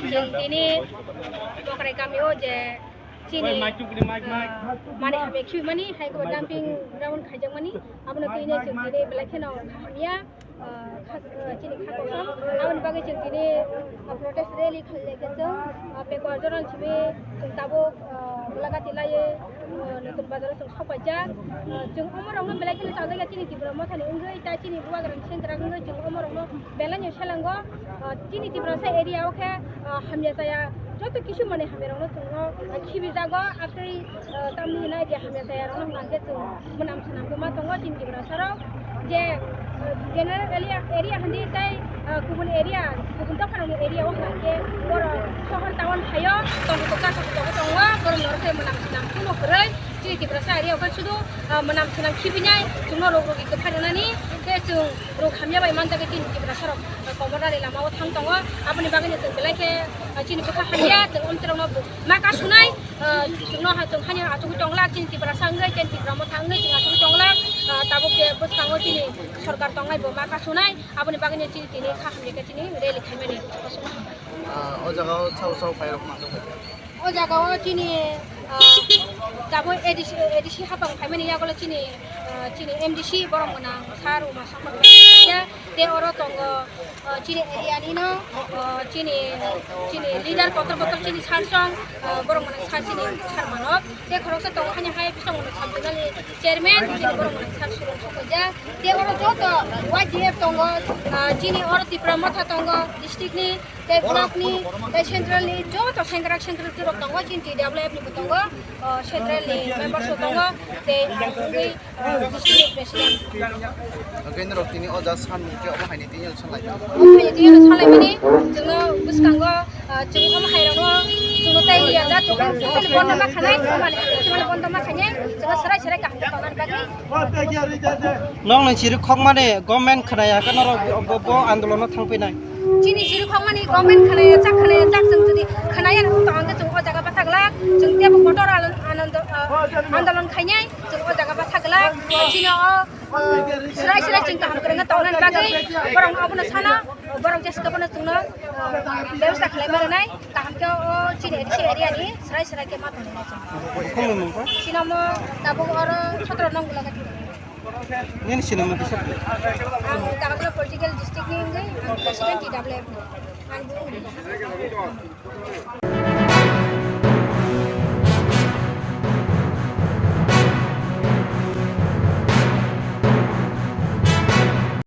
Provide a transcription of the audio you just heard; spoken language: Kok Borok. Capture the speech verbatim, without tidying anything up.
Chwng tini Bokrai kamio je chini, ah, mani hamya khibi mani, hai khe dumping ground khaijak mani, abono tini chwng tini belai kheno hamya, ah, khas-, ah, chini kha kosom. Aboni bagwi chwng tini, ah, protest rally khlai lai khe chwng, ah, Pekwa Joral simi chwng tabuk, ah, Golagati laiwi, ah, Notun Bazar o chwng sok paijak. Ah, chwng omo rokno belai kheno chajak ya chini Tipra Mothani wngwi, tei chini Bubagrani sengkrak wngwi chwng omo rokno belai no selango. Ah, chini Tiprasa area o khe, ah, hamya chaya joto kisu mani hamya rokno chwngno, ah, khibijago, akhri, ah, tamni hinai je hamya chaya rokno hwnkhe chwng mwnam swnam ma tongo chini Tiprasa rok je, ah, general area, area hindi tei, ah, kubun area, kubun dopha rokni area o hwnkhe borok sohor town phaio, tongwi toksa tongwi tongo, borok norok khe mwnam swnam kuno kwrwi. Chini Tiprasa area o khe sudu, ah, mwnam swnam khibinai chwngno rok rogi kwphar rwnani khe chwng rok hamya bai manjak khe chini Tiprasa rok, ah, komornani lama o thang tongo. Aboni bagwi no chwng belai khe, ah, chini bwkha hamya chwng omtwi rokno ma kasunai, ah, chwngno ha chwng hani achugwi tonglak chini Tiprasa wngwi chini Tipra Motha wngwi chwng achugwi tonglak, ah, tabuk je bwskango chini sorkar tongnai bo ma kasunai aboni bagwi no chini tini kha hamya khe chini rally khaimani. Ah, o jaga o sao sao pairok ma tongkha. O jaga o chini, ah, tabuk A D C, A D C hapang phaimani yagulo chini, ah, chini M D C borok mwnang sir Uma Sangma ya, tei oro tongo, ah, chini area ni no, ah, chini, chini leader kotor kotor chini sir song, ah, borok mwnang sir chini sir manok, tei khoroksa tongo hani hai bisong mwnang sub zonal ni chairman chini borok mwnang sir Suron Sokhoja, tei oro joto Y T F tongo, ah, chini oro Tipra Motha tongo district ni, tei block ni, tei central ni joto sengkrak sengkrak rok tongo, chini T W F ni bo tongo, o, central ni members bo tongo, tei ang wngwi, o, district ni president. Oke, norok tini o ja san mung khe omo hai ni tini salai. Omo hai ni tini salai mani, chwngno bwskango, o, chwng omo hai rokno chwngno tei ya ja chwng totally bondo ma khanai, omo hai ni tini bondo ma khanai, chwngno serai serai kaham khe tongna bagwi. Nokni chiri khokmani government khwnaya khe norok bo, bo andolono thangphinai. Chini chiri khokmani government khwnaya, chak khwnaya, chak chwng jodi khwnaya nang tong hwnkhe chwng o jaga bwthaglak, chwng teibo kotor alon-, anando, ah, andolon khainai, chwng o jaga bwthaglak, chini o, ah, serai serai chwng kaham kwrwngno tongnani bagwi borokno obono sana, borok jesa khe bono chwngno, ah, bebostha khlai ma rwnai, kaham khe o chini A D C area ni serai serai khe ma tongnai chwng. Khumui mung kha? Chini omo tabuk oro sotro nong Golagati. Nini sinimung kisa? Ang Agartala political district ni wngwi, ang president T W F ni. Ang buini.